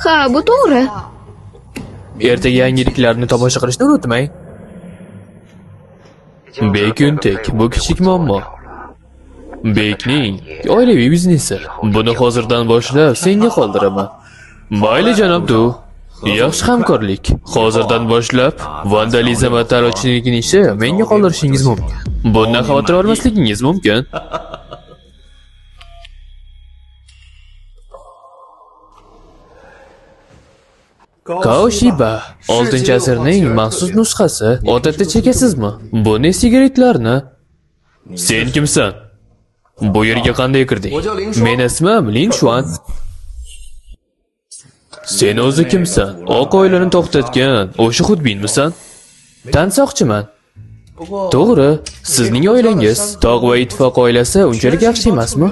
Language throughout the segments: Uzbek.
Ha, bu to'g'ri. Ertaga yangiliklarni tomosha qilishni unutmang. Bekun-tek, bu kichik muammo. Bekning oilaviy biznesi. Buni hozirdan boshlab senga qoldiraman. Mayli janob Du. Yaxshi hamkorlik. Hozirdan boshlab vandalizm va talonchilikning ishi menga qoldirishingiz mumkin. Bundan xavotir olmasligingiz mumkin. Kaoshiba 6-asrning maxsus nusxasi. Odatda chekasizmi? Buni sigaretlarni. Sen kimsan? Bu yerga qanday kirding? Men ismim Lin Chuan. Sen o'zi kimsan? Oq oilani to'xtatgan o'sha xudbinmisan? Tansoqchiman. To'g'ri, sizning oilangiz Tog' va Ittifoq oilasi unchalik yaxshi emasmi?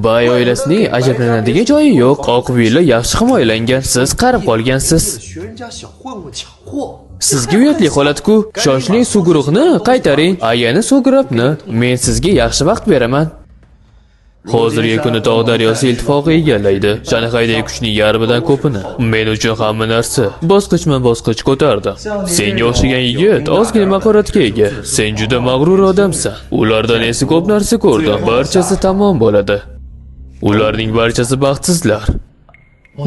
Bay oilasining ajablanadigan joyi yo'q. Oq villa yaxshi himoyalangan. Siz qarib qolgansiz. 学人家小混混抢货。 Sizga uyatli holat-ku. Shoshiling suguruqni qaytaring. Ayani suguribni. Men sizga yaxshi vaqt beraman. Hozirgi kuni tog' daryosi iltifoqi egallaydi. Shanxaydagi kuchning yarmidan ko'pini. Men uchun hamma narsa bosqichma-bosqich ko'tardi. Senga o'xshagan yigit ozgina mahoratga ega. Sen juda mag'rur odamsan. Ulardan esa ko'p narsa ko'rdim. Barchasi tamom bo'ladi. Ularning barchasi baxtsizlar.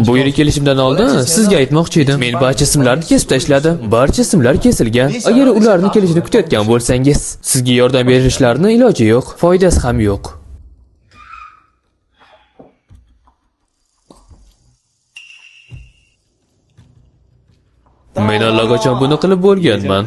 Bu yerga kelishimdan oldin sizga aytmoqchi edim. Men barcha simlarni kesib tashladim. Barcha simlar kesilgan. Agar ularni kelishini kutayotgan bo'lsangiz, sizga yordam berishlarini iloji yo'q, foydasi ham yo'q. Men allaqachon buni qilib bo'lganman.